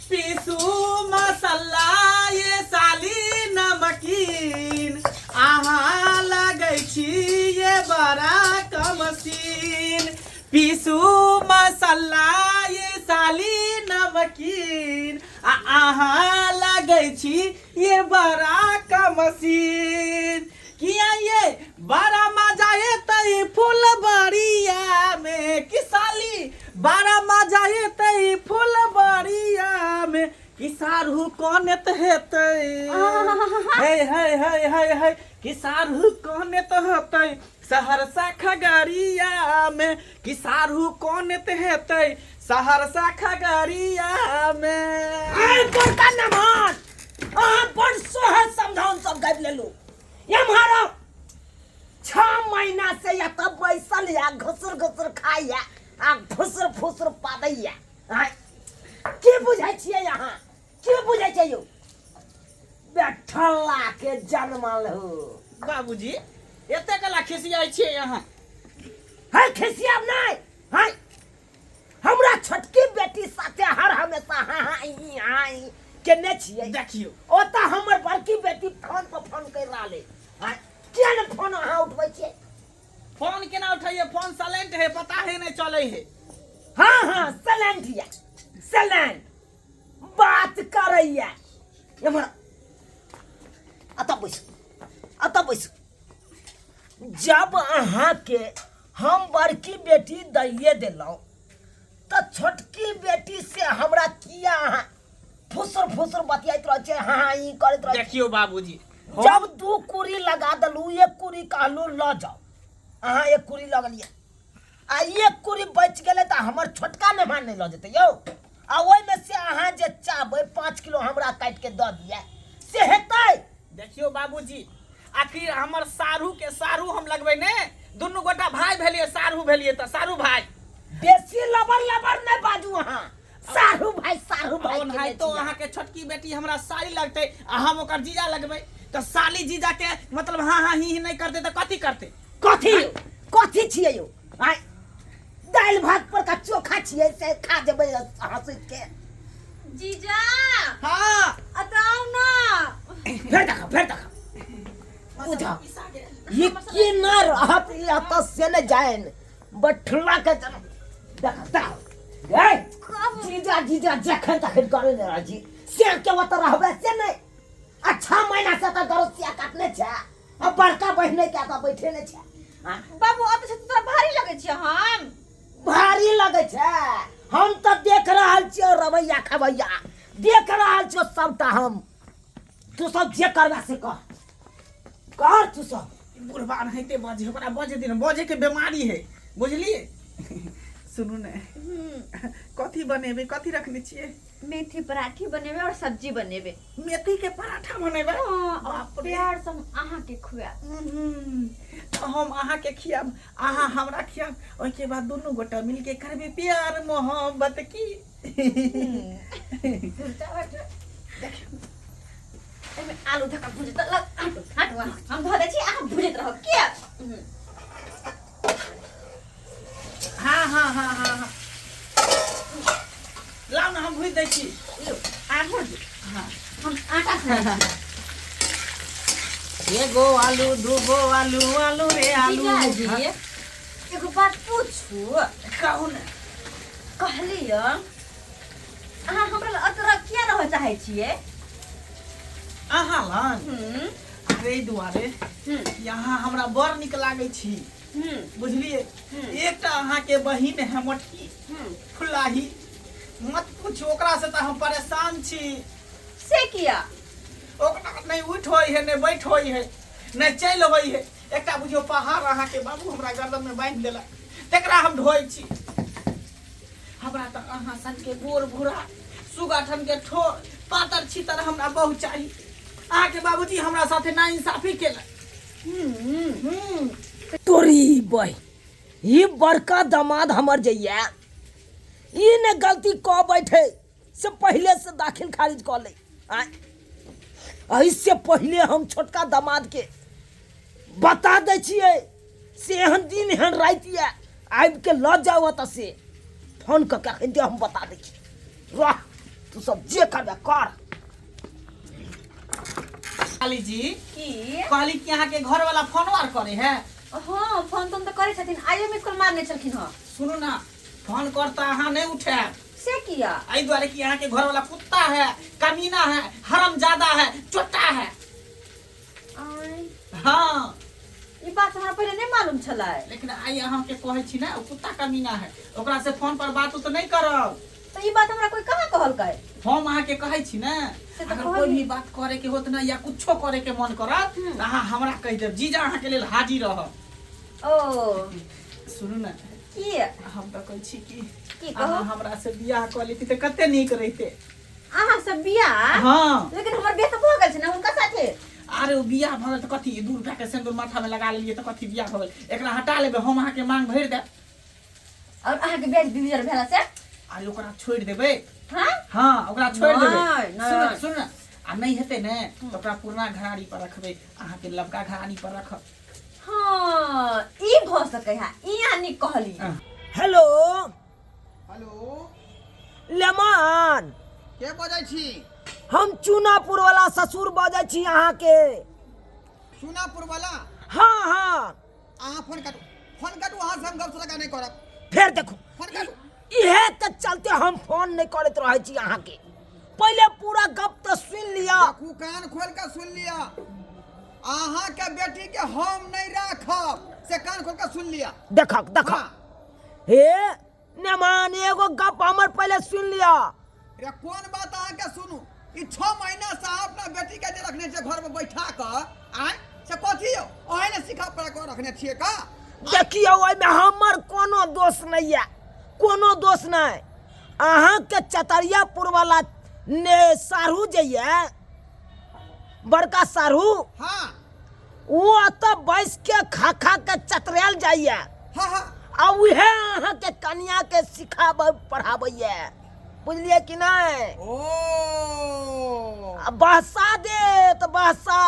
पीसू मसाला ये साली नमकीन, अहाँ लगै छी ये बड़ा कमसीन। पीसू मसाला ये साली नमकीन, आ अहाँ लगै छी ये बड़ा कमसीन। किया ये बड़ा मजा एतै फुलबरिया में, कि साली बड़ा मजा एतै फुलबरिया में, कि सारू कनेत हेतै, हे हे हे हे हे, कि सारू कनेत हेतै सहरसा खगड़िया में, कि सारू कनेत हेतै सहरसा खगड़िया में। आइ बड़का नमहर अहाँ बड़ सोहर समझाउन सब गाबि लेलू। एम्हर 6 महीना से या तऽ बैसल या घुसुर घुसुर खाइया आ फुसुर फुसुर पादैया। आँय, की बुझै छियै अहाँ? की बुझै छियै यौ बेठल्ला के जनमल हो? बाबूजी, एते कला खिसियाइ छियै अहाँ? है, खिसियाब नहि है। हमरा छोटकी बेटी साथे हर हमेशा हाँ हाँ ई हाँ ई केने छियै। देखियौ, ओतऽ हमर बड़की बेटी फोन पर फोन करि रहल अइ। आँय, किया ने फोन अहाँ उठबै छियै? फोन केना उठैये? फोन साइलेंट है, पता है नहीं चले है। हाँ हाँ, साइलेंट या साइलेंट बात करैया। एम्हर अतऽ बैसू, अतऽ बैसू। जब अहाँके हम बड़की बेटी दैये देलहुँ तऽ छोटकी बेटी से हमरा किया अहाँ फुसुर फुसुर बतियाइत रहै छियै, हाँ हाँ ई करैत रहै छियै? देखियौ बाबूजी, जब 2 कुरी लगा देलहुँ, 1 कुरी कहलहुँ लऽ जाउ, अहाँ 1 कुरी लऽ गेलियै आ 1 कुरी बचि गेलै तऽ हमर छोटका मेहमान नहि लऽ जेतै यौ? आ ओहिमे से अहाँ जे चाहबै 5 किलो हमरा काटिके दऽ दिअ, से हेतै? देखियौ बाबूजी, आखिर हमर साढ़ू के साढ़ू हम लगबै ने, दुनू गोटा भाई भेलियै, साढ़ू भेलियै तऽ साढ़ू भाई। बेसी लबर लबर नहि बाजू अहाँ, साढ़ू भाई साढ़ू भाई। ओनाहितो केने छियै। अहाँके छोटकी बेटी हमरा साली लगतै आ हम ओकर जीजा लगबै, तऽ साली जीजा के मतलब हाँ हाँ ही ही नहि करतै तऽ कथी करतै? कथी यौ, कथी छियै यौ? आँय, दालि भात पर का चोखा छियै से खा जेबै अहाँ सुति के? जीजा। हाँ। अतऽ आउ ना। फेर देखा, फेर देखा, बुझा ये की ना रहत ई अतऽ से ने जाइन बठला के जन्म। देखा देखा, ए जीजा जीजा जखन तखन करे ने राजी से के ओतऽ रहबै से नहि। अच्छा महीना से तऽ गरसिया काटने छै आ बड़का बहिने के तऽ बैठे ने छै। हाँ? बाबू, अतऽ से तोरा भारी लगै छै? हम भारी लगै छै? हम तऽ देख रहल छियौ, रवैया खबैया देख रहल छियौ सबटा हम। तू सब जे करबा से कर, कर तू सब। बुढ़बा एनाहिते बजे, ओकरा बजे दिन बजे के बीमारी है, बुझलिए? सुनू ने, कथी बनेबै? कथी रखने छियै? मेथी पराठी बनेबै और सब्जी बनेबै। मेथी के पराठा बनेबै? हाँ, और बाप रे। प्यार से हम अहाँके खुआएब। तऽ हम अहाँके खियाब, अहाँ हमरा खियाब, ओहिके बाद दुनू गोटा मिलके करबै प्यार मोहब्बत। की एहिमे आलू धक्का भुजत लग, हटू हटू अहाँ, हम धऽ दै छी, अहाँ भुजैत रहब किया? हाँ हाँ हाँ हाँ हाँ, लाउ ने, हम भुजि दै छी। यौ, आर भुज। हाँ। हम आटा सनै छी। एगो आलू, दूगो आलू, आलू रे आलू। जीजाजी, एगो बात पूछू? कहू ने। कहलियै, अहाँ हमरा लग अतरा किया रहऽ चाहै छियै? अहाँ लग? अरे एहि दुआरे कि अहाँ हमरा बड़ नीक लागै छी। बुझलिए? एकटा अहाँके बहिन है मोटकी फुलाही, मत पूछू, ओकरा से तऽ हम परेशान छी। से किया? ओकरा नहि उठि होइ है, नहि बैठ होइ है, नहि चलि होइ है। एकटा बुझियौ पहाड़ अहाँके बाबू हमरा गर्दन में बांधि देलक, तकरा हम ढोइ छी। हमरा तऽ अहाँ सनके गोर भूरा सुगा ठन के ठोर पातर छितर हमरा बहुत चाही। अहाँके बाबूजी हमरा साथे नाइंसाफी केलक। तोरी बहि, ई बड़का दामाद हमर जे ये ई ने गलती कऽ बैठे से पहले से दाखिल खारिज कऽ ले। आँय, एहिसँ पहिले हम छोटका दामाद के बता दै छियै से एहन दिन एहन राति यऽ, आबि के लऽ जाउ ओतऽ से। फोन कऽ के अखन हम बता दै छी। वाह। तू सब जे करबे कर। काली जी, की कहली कि अहाँ के घर वाला फोन आर करे है? हाँ, फोन तोन तऽ करै छथिन, आइयो मिस कॉल मारने छलखिन हँ। सुनू ना, फोन करता अहाँ नहीं उठायब। से किया? एहि दुआरे कि अहाँ के घर वाला कुत्ता है, कमीना है, हरामजादा है, चोटा है। आँय, हाँ। ई बात हमरा पहिले नहि मालूम छलै। लेकिन आइ अहाँ के कहै छी ना, ओ कुत्ता कमीना है, ओकरा से फोन पर बात उत नहीं करब। तऽ ई बात हमरा कोई कहाँ कहलकै? हम अहाँ के कहै छी ना, से तऽ अगर कोई कहलियै। भी बात करे के होत ना या कुछो करे के मन करत तऽ अहाँ हमरा कहि देब, जीजा अहाँ के लेल हाजिर रहब। ओ सुनू ना। की? हम तऽ कहै छी कि की कहू? अहाँ हमरा से बियाह कऽ लेती तऽ कते नीक रहिते। अहाँ सब बियाह? हाँ। लेकिन हमर बियाह तऽ भऽ गेल छै ने हुनका साथे। अरे ओ बियाह भऽ गेल तऽ कथी, 2 रुपया के सिन्दूर माथा में लगा लेलियै तऽ कथी बियाह भऽ गेल? एकरा हटा लेबै, हम अहाँके मांग भरि देब। और अहाँके बियाह बिजर भेला से? अरे ओकरा छोड़ि देबै। हाँ? हाँ, ओकरा छोड़ि देबै। नहि, नहि। सुन ना, सुन ना, आ नहि हेतै ने तऽ ओकरा पुरना घरारी पर रखबै, अहाँके लबका घरारी पर रखब। हाँ, ई भऽ सकै है, ई अहाँ नीक कहलियै। हाँ। हेलो। हेलो। लेमन। के बजै छी? हम चूनापुर वाला ससुर बजै छी अहाँके। चूनापुर वाला? हाँ हाँ। अहाँ फोन काटू, फोन काटू, अहाँ से हम गप लगा नहीं करब। फेर देखू, फोन काटू। इहे के चलते हम फोन नहीं करैत रहै छी अहाँके। पहिले पूरा गप तऽ सुनि लिअ। देखू, कान खोल के सुन लिअ, अहाँ के बेटी के हम नहीं राखब, से कान खोल के सुन लिअ। देखक देखक। हाँ। हे नेमान, एगो गप हमर पहिले सुनि लिअ। रे कोन बात अहाँ के सुनू? ई 6 महीना से अहाँ अपना बेटी के जे रखने छियै घर में बैठा कऽ, आँय, से कथी यौ? अहीं ने सिखा पढ़ा कऽ रखने छियै का? देखियौ, ओहिमे हमर कोनो दोष नहि यऽ, कोनो दोष नहि। अहाँके चतरियापुर वाला ने साढ़ू जे यऽ, बड़का साढ़ू, हाँ, ओ एतऽ बैस के खा खा के चतरायल जाइए। हाँ हाँ। आ उहे अहाँके कनिया के सिखाबै पढ़ाबैए, बुझलियै कि नहि? ओ आ बहसा देत बहसा।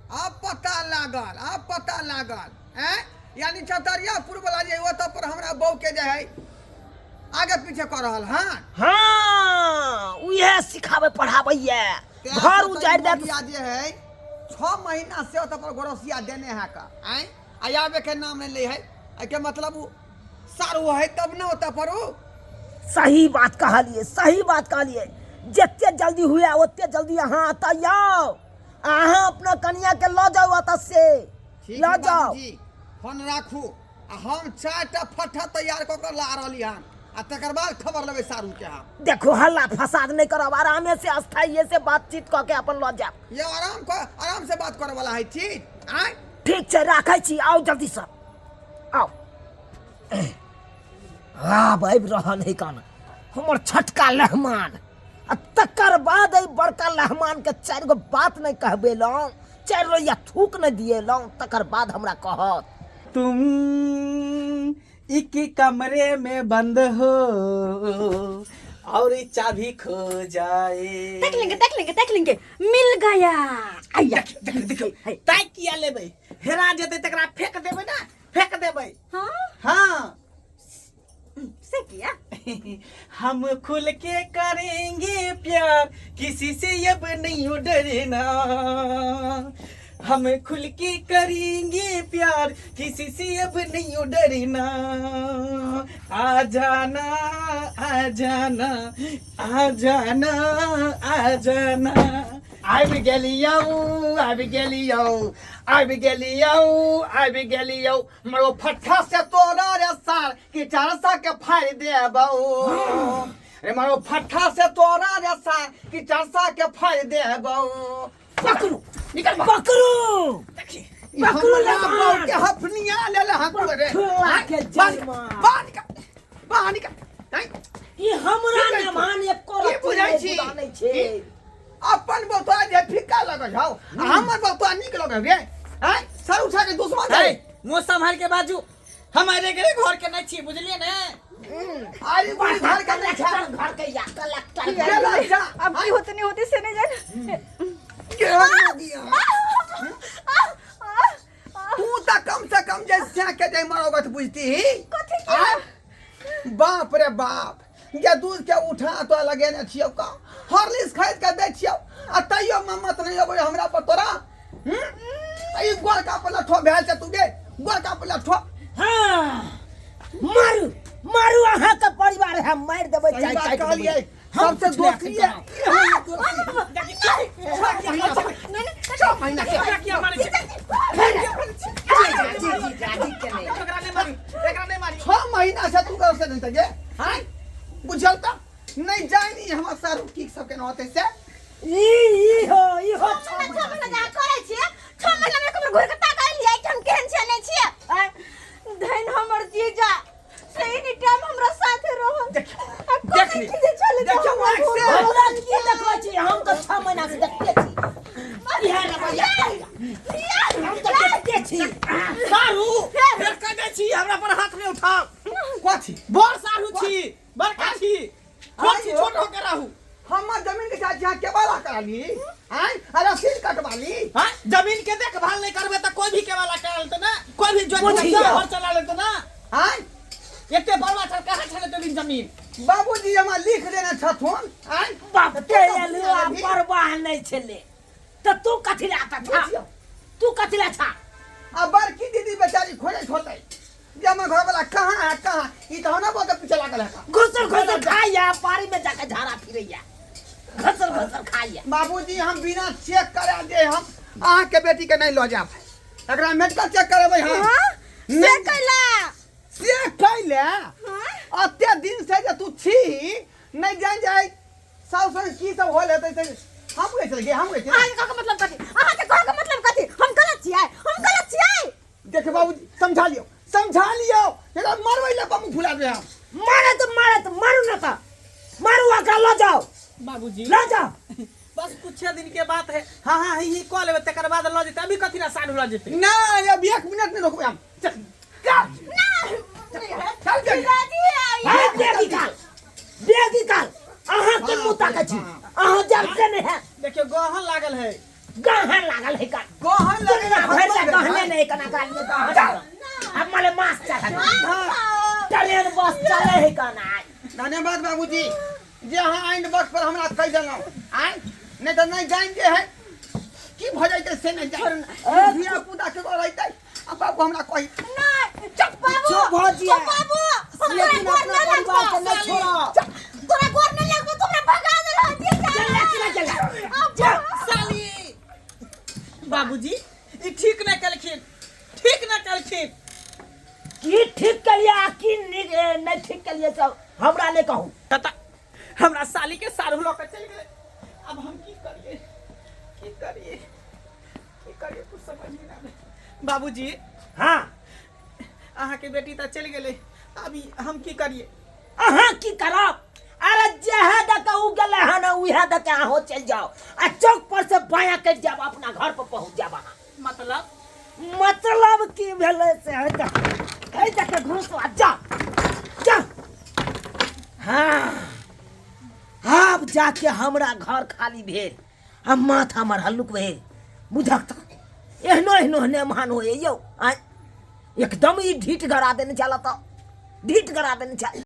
अब पता लागल, अब पता लागल। हैं, यानी चतरियापुर वाला जे ओतऽ पर हमरा बहू के जे है आगे पीछे कऽ रहल हन। हाँ, उहे सिखाबै पढ़ाबैए, घर उजाड़ि देत। मोगिया जे है 6 महीना से ओतऽ पर गोरसिया देने है का, आँय, आ आबे के नाम नहीं ले है, एहिके मतलब उ सारू है तब ने ओतऽ पर उ। सही बात कहलिए, सही बात कहलिए। जते जल्दी हुए ओते जल्दी अहाँ एतऽ आउ, अहाँ अपना कनिया के लऽ जाउ एतऽ से। ठीक लऽ है जाउ। बाबूजी, फोन राखू, आ हम 4टा फट्ठा तैयार कऽ कऽ ला रहली हन, आ तकर बाद खबर लेबै सारू के हम। देखो, हल्ला फसाद नहीं करब, आरामे से स्थायी से बातचीत कऽ के अपन लऽ जायब। ये आराम कर, आराम से बात करे वाला है ठीक? आँय? ठीक छै, राखै छी, आउ जल्दी से आउ। आब आबि रहल है कान हमर छोटका लहमान, आ तकर बाद एहि बड़का लहमान के 4 गो बात नहीं कहबेलहुँ, 4 रोइया थूक नहीं दिएलहुँ, तकर बाद हमरा कहत। तुम एक कमरे में बंद हो और चाबी खो जाए। देख लेंगे, देख लेंगे, देख लेंगे, मिल गया। आइया। देख, देख, देख, ताकि किया लेबै, हेरा जेतै तकरा फेंक देबै ना, फेंक देबै। हाँ? हाँ। से किया? हम खुल के करेंगे प्यार, किसी से अब नहीं हो डरना। हम खुल के करेंगे प्यार, किसी से अब नहीं हो डरना। आ जाना, आ जाना, आ जाना, आ जाना। आबि गेलियौ, आबि गेलियौ, आबि गेलियौ, आबि गेलियौ। मरो फट्ठा से तोरा रे सार कि चरसा के फाड़ि देबौ रे। मरो फट्ठा से तोरा रे सार कि चरसा के फाड़ि देबौ। पकड़ू, निकल बाहर। पकड़ू, देखी, पकड़ू हमरा लेमान। बहू के हफनिया ले ले हकू रे। पकड़ा के बाहर निकल, जलमा। बाहर निकल, बाहर निकल। नहीं। ई हमरा की कहै छी? नेमान एको की रत्ती बुझै नहि छी? बुझा नहि छै। की? अपन बौतुआ जे फीका लगै छौ, आ हमर बौतुआ नीक लगै रे। आँय, सर उठा के दुश्मन छै। हे, मुँह सम्हार के बाजू, हम अरे के घर के नहीं छी, बुझलिए ने? अरे बुढ़ी घर के नहीं छै। कलेक्टर घर के या कलेक्टर की घर गेला के। जा। अब की होते नहीं होते से नहीं जाने। गेला दिया। तू तऽ कम से कम जे स्या के जे मरोगत बुझती ही। कथी आँय? बाप रे बाप, जे दूध के उठा तोरा लगेने छियौ का हॉर्लिक्स खरीद के दै छियौ आ तैयो मम्मत नहि अबै हमरा पर तोरा हम्म? आ ई गोरका पर लठो भेल छै तू गे गोरका पर लठो। हाँ, मारू मारू, अहाँके परिवार है, मारि देबै। सही चाय बात चाय कहलियै। हम सबसे कुछ नहि दोषी एखन है 6 महीना के। एकरा किया मारै छै? जी जी जी के नहि। एकरा नहि मारी, एकरा नहि मारी। 6 महीना से तू कर से नहीं गे। हाँ, बुझल तऽ नहीं जानी हमर सारू की सब केना होतै से। ई ई हो, ई हो। 6 महीना, 6 महीना जे अहाँ करै छियै, 6 महीना मे एक बेर घुरि के ताकलियै कि हम केहन छियै, नहि छियै? आँय, धन हमर जीजा से एनी टाइम हमरा साथे रहल। आ देख कोना ली। की जे चले जाउ देखियौ, हमरा आँखि से। घर। हमरा की देखबै छी? हम तऽ 6 महीना से देखते छी इएह रवैया। हम तऽ देखते छी। सारू, फेर कह दै छी हमरा पर हाथ नहि उठाउ। कथी? बड़ सारू छी, बड़का छी, छोट छी, छोट होके रहू। हमर जमीन के चाची अहाँ केवाला करा ली आँय, आ रसीद कटवा ली। हाँ, जमीन के देखभाल नहीं करबे त कोई भी केवाला करा लेते ना, कोई भी जोत बुझियौ। हर चला लेते ना। आँय। एते बड़वा छल, कहाँ छल एते दिन जमीन? बाबूजी हमरा लिख देने छथुन आँय। बाप के एलुआ परवाह नहि छलै तऽ तू कथी लए आता छा? बुझियौ। तू कथी लए छा? आ बड़की दीदी बेचारी खोजैत होतै जे हमर घरवाला कहाँ है, कहाँ। ई तऽ हमरा बहुत पीछे लागल है का। घुसर घुसर खाइया, पारी में जाके झाड़ा फिरैया, घसर घसर खाइया। बाबूजी, हम बिना चेक करा दे हम अहाँके बेटी के नहीं लऽ जायब। एकरा मेडिकल चेक करेबै हम। हाँ? से नहीं। कैला? से कैले? हाँ? अते दिन से जे तू छी नहीं जान जाय साउस संग की सब होल हेतै से हम कहै छलियै, हम कहै छलियै। अहाँके कहके मतलब कथी? अहाँके कहके मतलब कथी? हम गलत छियै? हम गलत छियै? देख बाबूजी, समझा लियौ, समझा लियौ, एकरा मरबै लए बम फुला दे हम। मारे तऽ मारे तऽ मारू ने, तऽ मारू, ओकरा लऽ जाओ। बाबूजी। लऽ जाओ। बस कुछ दिन के बात है। हाँ हाँ ही ही कह लेबे, तकर बाद लऽ जेतै। अभी कथी ला साढ़ू लऽ जेतै? नहीं, अभी 1 मिनट नहीं रोकबै हम। चल चल चल चल। जीजाजी। है, बैग निकाल, बैग निकाल। अहाँ के मुँह ताकै छी, अहाँ जब से नहीं है। देखियो, गहन लागल है। गहन लागल है का? गहन लागल दुनिया भरि ला है। गहने नहीं कना गाड़ी गहन लागल। अब माले मास चढ़ल, ट्रेन बस चले है कना? धन्यवाद बाबूजी जे अहाँ आइंड बक्स पर हमरा कहि देलहुँ आँय, नहीं तऽ नहीं जानि जे है की भऽ जैतै से नहीं जानि। धिया पुता के रहितै आ बाबू हमरा कही। नहीं, चुप बाबू। चुप भऽ जिया। चुप बाबू, हम तोरा लेकिन गोर अपना नहीं परिवार के लगबो। नहीं छोड़ब। तोरा गोर नहीं लगबो, तू हमरा भगा देलहो जीजा। चल चल चल चल। साली, बाबूजी, ई ठीक नहि केलखिन, ठीक नहि केलखिन। की ठीक केलिए आ की नहि ठीक केलिए, सब हमरा नहि कहू। कता हमरा साली के साढ़ू लऽ के चलि गेलै। अब हम की करिए, की करिए, की करिए, कुछ समझ में नहि आबै। बाबूजी। हाँ। अहाँके बेटी तऽ चलि गेलै, अभी हम की करिए? अहाँ की करब? अरे जेहे दऽ के उ गेलै हन, उहे दऽ के अहाँ चलि जाओ आ चौक पर से बायाँ कटि जायब, अपना घर पर पहुँच जायब अहाँ। मतलब? मतलब की भेलै से है तऽ है तऽ के घुस आ जा जा। हाँ, आब जाके हमरा घर खाली भेल आ माथ हमर हल्लुक भेल। बुझक तऽ एहनो एहनो नेमान होइए यौ। आँय, एकदम ई ढीठ गड़ा देने छल, तऽ ढीठ गड़ा देने छल।